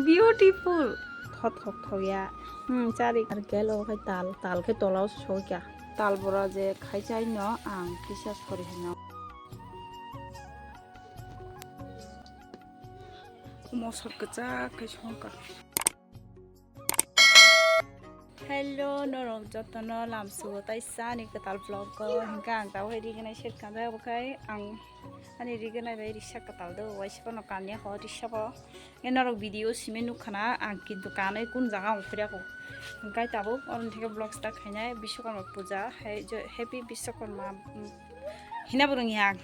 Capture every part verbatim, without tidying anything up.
Beautiful. Thot thok thok ya. Hmm, chari. Ar gelo khai tal, tal khe tola o sokya. Tal bora je khai chai no ang kisa sori hino. Mosok kwchak khai songkha. Hello, norok jotono lamsugo taisa ani kwtal vlog o. Hinkhe ang tabuk hai rignai sir kanjak, obo khai ang ani rignai bai risa kwtal do, waisa phano kanya ho risa bo. Hinkhe norok video simi nukha na, ang kintu kanwi kun jaga ongphirya kho. Hinkhe tabuk oroni theke vlog start khainai Biswakarma puja, hai jo-, happy Biswakarma, mm, hina bo rwngya ang.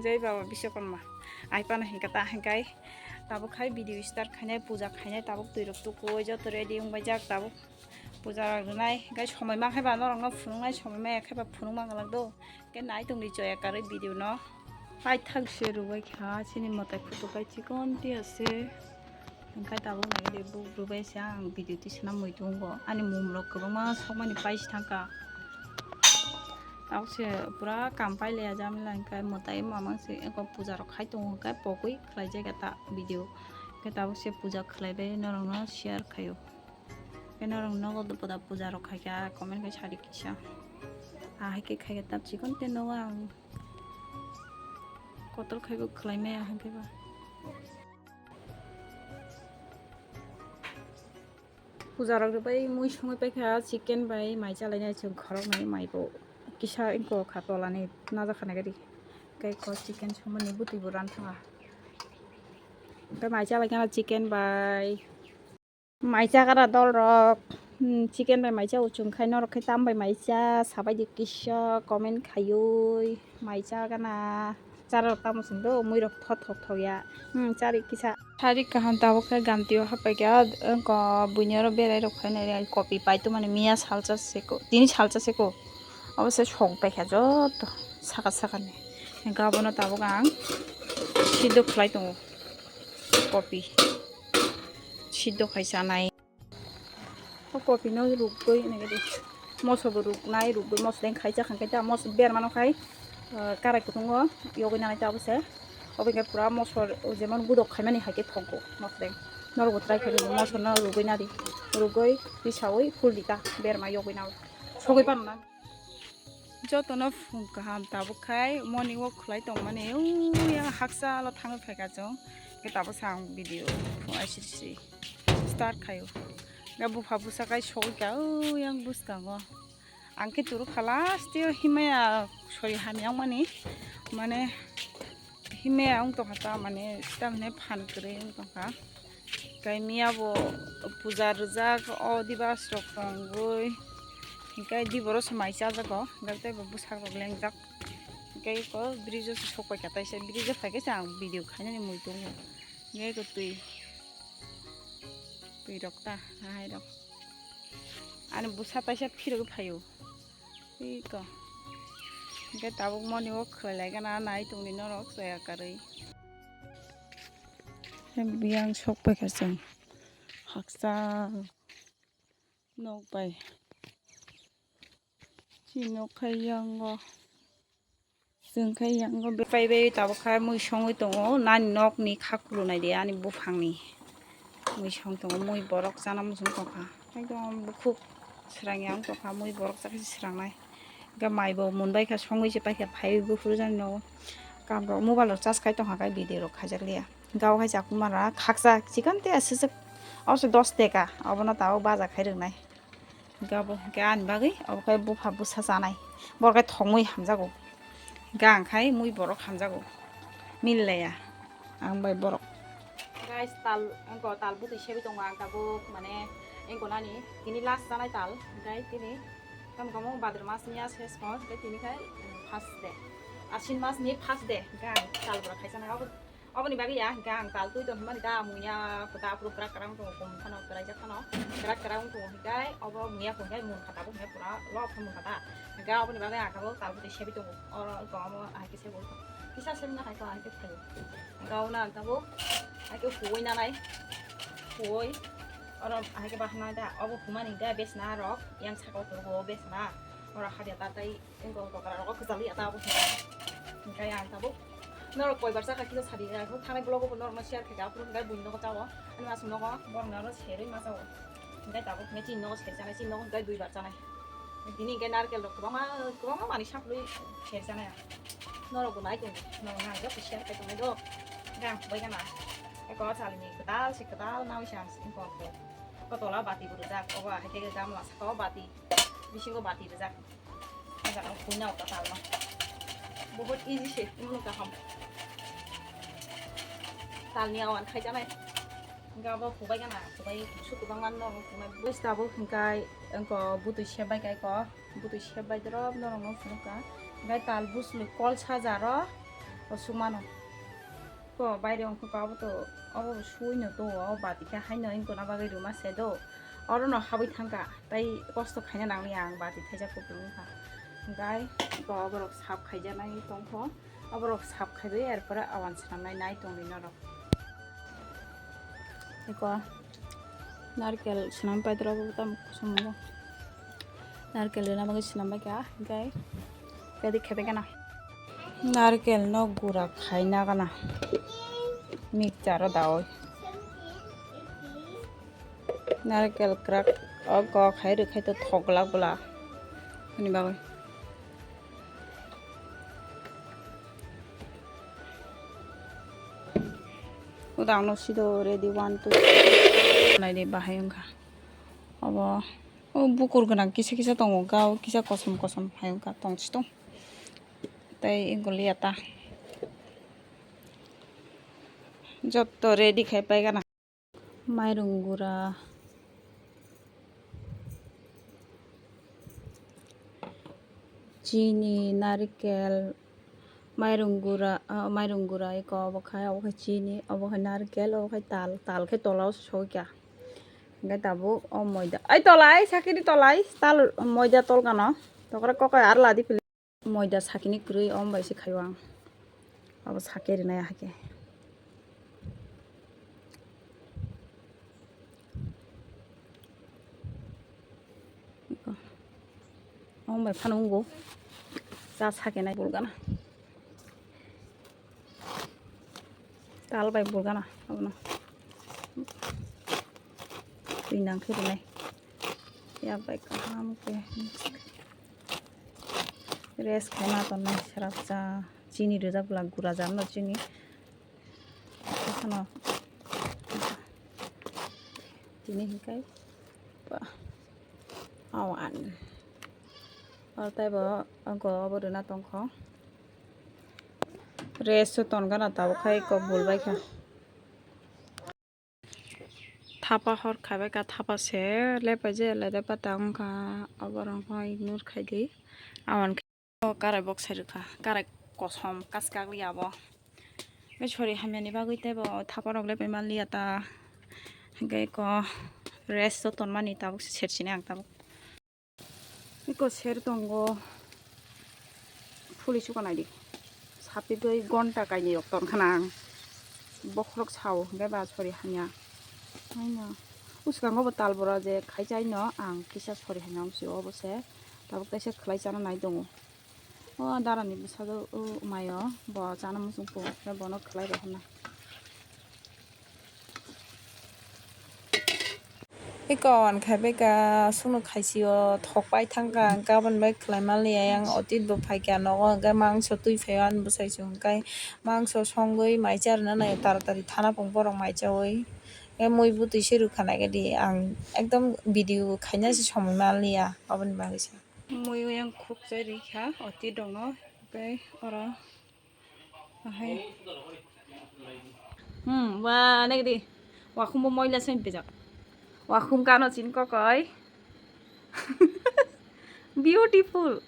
Jai Baba Biswakarma. Ai pano hinkha ta hinkhe tabuk khai video start khainai, puja khainai, tabuk twi rok tukui joto ready wngbaijak tabuk. Puja rok rwnai, hinkhe somoi ma khe ba norok no phunuknai, somoi ma ya khe ba phunuk ma glak do. Hinkhe nai tongdi choya karwi video no. Paithak se rwbai kha, chini mwtai phutuk khai chikon tiya se. Hinkhe tabuk nai de buk rwbai se ang video tisana muitungo. Ani mum rok kwbangma sokmani paisi thangkha. Tabuk se pura kam pailaiya jamila hinkhe mwtai mamang se eko puja rok khai tongo hinkhe pogwi khlaijak ta video. Hinkhe tabuk se puja khlaibai norokno share khaio. Hinkhe norok nogo dopada puja rok khaikha comment khai sadi kisa. Ahai khe khaikhe ta chikon te nogo ang kotor khaibo khlaimaya hinkhe ba. Puja rok bai mui songwi paikha chicken bai mai chalainai chwng khoroknwi mai bo kisa wngkha kha tolani najak kha naikhe di. Tei kok chicken songmani bwtwi bo ranthanga. Tei mai chalaikha chicken bai. Mai chakra dol rok, hmm, chicken bai mai cha o chwng khai norok khai tam bai mai cha sabai di kisa comment khaiwi mai cha gana. Chara rok tamo chwng do, mui rok thot thok thok ya. Hmm, chari kisa. Chari kaham tabuk khe ganti o hapai kha, wngkha buini oro berai rok phai nai, kopi pai tongmani miya salsa se ko, tini salsa se ko. Obo se sok pai kha joto saka saka ni. Hinkhe abono tabuk ang siddo khlai tongo, kopi siddo khai chanai. O kopi no rukgwi nai di. Moso bo ruknai, rukgwi moso deng khai chakha khe ta moso berma no khai, ah, karai kutungo yogwi nanai ta obo se. Obo hinkhe pura moso jemon gudok khaimani hai khe thokgo moso deng. Norok bo try khai rwdi moso no rugwi nadi. Rugwi tisawi phul di ta berma yogwi nao. Sogwi pano na. Jotono phung kaham tabuk khai morning walk khlai tongmani. Uya haksa lo thangwi phaikha chwng. Khe tabuk sa ang video phung asiri siri start khaio. Ga bupha busa kai sogwi kha, o yang bwskango. Ang khe turu kha last year himaya sori hamya wngmani, mane himaya wng tongkha ta, mane tamni phan kwrwi wng tongkha. Kai miya bo puja rijak, o dibas rok tongwi, hinkhe diboro se mai chajago, hinkhe tei bo bwsak rok lengjak. Hinkhe eko bridge o se sokpai kha, taisa bridge o phaikhe se ang video khainani mui tongo. Hinkhe eko twi, twi rok ta, ahai rok. Ani bwsa taisa phirogwi phaio. Iko. Hinkhe tabuk morning walk khlai lai gana nai tongdi norok chaya karwi. Biyang sok paikha chwng. Haksa nok bai. Chini nok khai yango. Chwng khe yango pai bai tabuk kha mui songwi tongo, nani nokni kha kulunai de ani buphangni mui song tongo, mui borok chana muchung tongkha, ekdom bukhuk srangya wng tongkha, mui borok chakhe se srangnai, hwnkhe mai bo munbai kha songwi se paikha phaiwi buphuru jani nogo, kam rok mobile rok charge khai tongkha khe video rok khaijak liya, hwnkhe abo hai chakuma ra khaksa chikon te aswk, abo se dos teka, obono tabuk baja khai rwnai. Hinkhe abo hinkhe ani bagwi abo khe bupha bwsa chanai. Borok khe thongwi hamjago. Hinkhe ang khai mui borok hamjago. Mililaiya ang bai borok. Guys, tal, engko tal bwtwi sebi tongo ang tabuk, mane, engko nani tini last chanai tal. Hinkhe tini tamo kamo Bhadra mas ni ya ses mo, hinkhe tini khai, mm, first day. Ashin mas ni first day. Hinkhe ang tal bwra khai chanai. Abo Oboni bagwi ya, hinkhe ang tal twi tong hwnmani da, muya kwta aphuru kwrak kwrak wng tongo, kum phano kwraijak phano, kwrak kwrak wng tongo, hinkhe obo muya kho hinkhe mun kha tabuk hinkhe pura lok khe mun kha ta, hinkhe oboni bagwi ang tabuk tal bwtwi sebi tongo, oro wng tongo omo ahai khe sebo wng tongo, kisa semi no hai khe ahai khe phaio, hinkhe obono ang tabuk ahai khe huwi nanai, huwi oro ahai khe bahai nanai da, obo humani hinkhe besna rok yang saka o tongo, o besna oro hadiya ta tei. Engko tokra rogo kwchali ata abo. Hinkhe ang tabuk Norok koibar chakha kisa sadi, eh, phuru thanai vlog o norokno share khaikha, aphuru hwnkhe buini nogo chao. Ani masuk nogo, borokno aro serwi ma chao. Hwnkhe tabuk hwnkhe chini nogo ser chanai, chini nogo hwnkhe duibar chanai. Tini hwnkhe narkel rok kwbangma, kwbangma manwi saplwi ser chanai ang. Norok bo nai tong, norok nang joto share khai tongnai do. Hwnkhe ang phubaikhana. Eko salni kwtal se kwtal naui se ang sini kok do. Kotola bati bo rijak, obo hai khe gamla saka o bati, bisingo bati rijak. Ang jagao phuina o kwtal no. Bahut easy se, imno kaham. Talni awan khai janai. Hingke abo phubai gana, phubai su kwbangma no phubai. Bwskango hingkai wngko butui sep bai kai ko, butui sep bai drop norok no phunukha. Hingkai tal bwswlwi kol sajaro o sumano. Ko baire wngkha abo to, abo bo suino to, o bati khe haino wngkona bagwi rwma se do. Oro no habwi thangkha, tai kosto khaina nangli ang bati thaijak kupulung wngkha. Hingkai ko borok sap khaijaknai tongkho. Aborok sap khaiwi, er pore awan swnamnai nai tongdi norok. Eko narkel swnam paidoro bo tamo kusumo. Narkel rwna bagwi swnam bai kha, hingkai kadi khebai gana. Narkel no gura khaina gana. Mixture o daui. Narkel kwrak o kok hai rwkhai to thok glak bwla. Ani bagwi. Uda ang no sido ready one, two. Nai de bahai wngkha. Abo o bukur gwnang kisa kisa tongo, gao kisa kosom kosom hai wngkha tong si tong. Tai goliya ta. Jotto ready khai pai gana. Mairung gura, chini, narikel, mairung gura, ah, mairung gura eko obo khai, obo khai chini, obo khai narikel, obo khai tal, tal khe tola o sogwi kha. Hingke tabuk o moida, ai tola, ai sakiri tola, ai tal moida tol kano, tokra kokai ar ladi pili. Moida sakini kwrwi, omo bai se khaio ang. Abo sake rinai ahai khe. Omo bai phano wngo. Cha sake nai bulgana. Tal bai bulgana abono. Twi nang khe rinai. Yak bai kaham khe. Rest khaima tongnai srapsa chini rijak bwla gura jam no chini. Ekhano tini hinkai ba awan. Aro taibo angko obo rwna tongkho. Rest o tongana tabuk khai kok bul bai kha. Thapa hor khaibai kha, thapa se lepai je, lepai ta wngkha, oborok no ignore khai di. Awan khe karai bok sai rwkha, karai kosom kaskak li abo. Be sori hamya ni bagwi teibo thapa rok lepai man liya ta. Hingke ko rest o tonmani tabuk se sersini ang tabuk. Iko ser tongo. Phuli suka naidi. Sapitwi gonta kainwi rok tong khana ang. Bokhorok sao hwnkhe ba sori hamya. Haino. Uskango bo tal bora je khai chaino ang kisa sori hamya wng sio obo se. Tabuk kaisa khlai chana nai tongo. O darani bwsajwk o maio bo chana muchung tongo. Bono khlai rw hwnna. Iko wan khai bai ka sunu khaisi o thok pai thang ka, ang kabon bai khlai man liya, yang otit bo phai ka nogo, hwnkhe mangso twi phai o ani bwsai chwng, hwnkhe mangso songwi mai cha rwna nai o, taratari thana pung borok mai chaui, hwnkhe mui bwtwi se rwkha nai khe di, ang ekdom video khaina se somoi man liya, aboni bagwi se. Mui o yang khuk chai rikha, otit rok no, hwnkhe oro. Ahai. Hmm, wa nagdi. Wakhumbo moila seng pejak. Wakhum kano chin kokoi. Beautiful.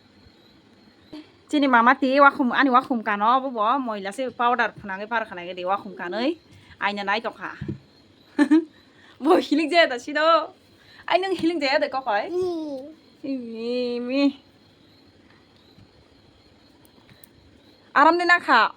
Chini mama ti wakhum, ani wakhum kano bo bo moila se powder phunangwi par khana gedi wakhum kanoi. Aina nai tokha. Bo hilik jaya da sido. Ai nwng hilik jaya da kokoi. Mi, mi. Aram de nakha.